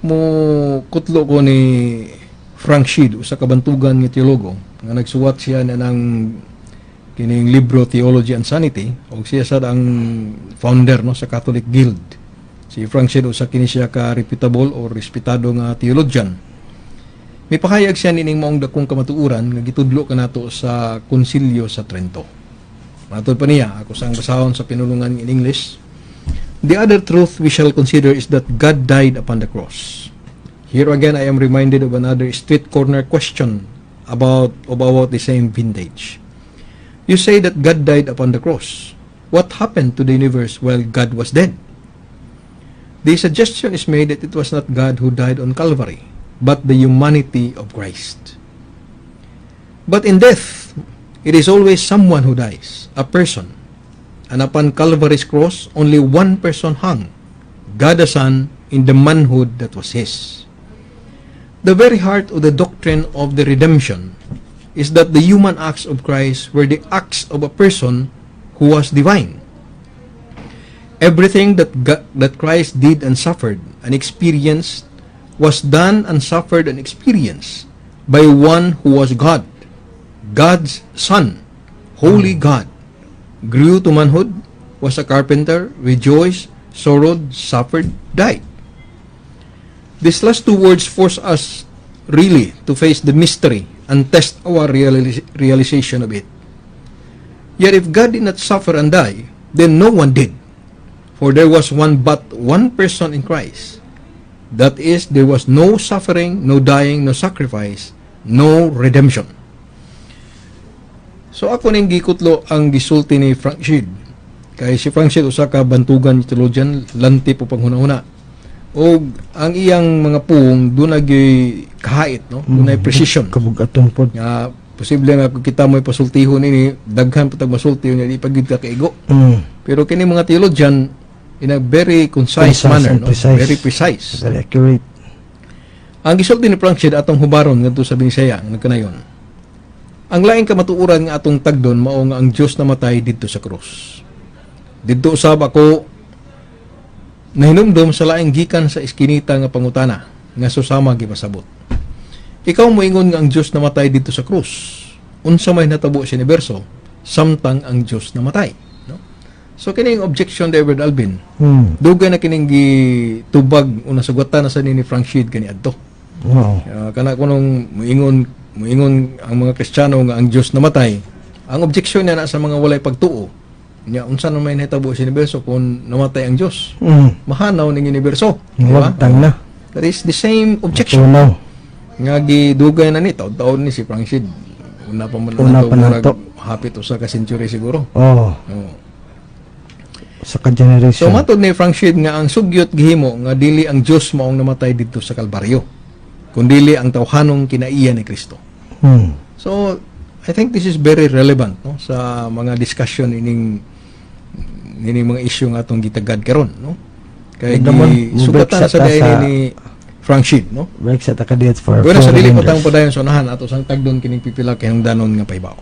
Mo kutlo ko ni Frank Sheed, usa ka bantugan nga teologo nga nagsuwat siya na ng kining libro Theology and Sanity, og siya sad ang founder, no, sa Catholic Guild. Si Frank Sheed, usa kini siya ka reputable or respetado nga theologian. May pahayag siya nining maong dakong kamatuoran nga gitudlo kanato sa Konsilyo sa Trento. Matod pa niya, ako sang basahon sa pinulungan in English. "The other truth we shall consider is that God died upon the cross. Here again I am reminded of another street corner question about the same vintage. You say that God died upon the cross. What happened to the universe while God was dead? The suggestion is made that it was not God who died on Calvary, but the humanity of Christ. But in death, it is always someone who dies, a person. And upon Calvary's cross, only one person hung, God the Son, in the manhood that was His. The very heart of the doctrine of the redemption is that the human acts of Christ were the acts of a person who was divine. Everything that Christ did and suffered and experienced was done and suffered and experienced by one who was God, God's Son, holy God, grew to manhood, was a carpenter, rejoiced, sorrowed, suffered, died. These last two words force us really to face the mystery and test our realization of it. Yet if God did not suffer and die, then no one did. For there was one but one person in Christ. That is, there was no suffering, no dying, no sacrifice, no redemption." So ako ning gikutlo ang gisulti ni Frank Sheed. Kay si Frank Sheed usa ka bantugan theologian, lanti po panghuna-huna. Og ang iyang mga puong duna gyoy kahait, no? Dunay precision. Kabug-aton pod. Nga posible nga kung kita mo'y pasultihon ini, daghan pa tag masulti niya, di pa gyud ka kaigo. Pero kini mga theologian in a very concise Concise manner, and no? precise. Very precise. Very accurate. Ang gisulti ni Frank Sheed atong hubaron ngadto sa Binisaya nagkanayon. Ang laing kamatuoran nga atong tagdon mao nga ang Dios namatay didto sa krus. Didto usab ako nahinumdom sa laing gikan sa iskinita nga pangutana nga susama gipasabot. Ikaw moingon nga ang Dios namatay didto sa krus. Unsa may natabo sa universo samtang ang Dios namatay, no? So kini ang objection, David Alvin. Dugay na kining gitubag una sugatan na sa ni Frank Sheed kaniadto. Kana kunong muingon muingon ang mga Kristiyano nga ang Dios namatay. Ang objection niya na sa mga walay pagtuo. Nya unsa man may nahitabo sa universo kung namatay ang Dios? Mahanaw ning universo, di ba? Wagtang na. That is the same objection Tunaw. Nga gidugay na ni taon-taon ni si Frank Sheed. Una pa man Una nato, pa murag nato. Hapit usa ka century siguro. Oo. Sa ka-generation. So matod ni Frank Sheed nga ang sugyot gihimo nga dili ang Dios maong namatay didto sa Kalbaryo, kundili ang tawhanong kinaiya ni Kristo. So I think this is very relevant, no, sa mga discussion ining ining mga issue nga atong gitagad karon, no? Kay Naman, gi sugatan mo-break sa sa diay ni Frank Sheed, no? Break sa takadiyat for Bueno, sa dili reminders. pa tang padayon sa unahan, ato sang tagdon kining pipila kahingdanon nga pahibaw.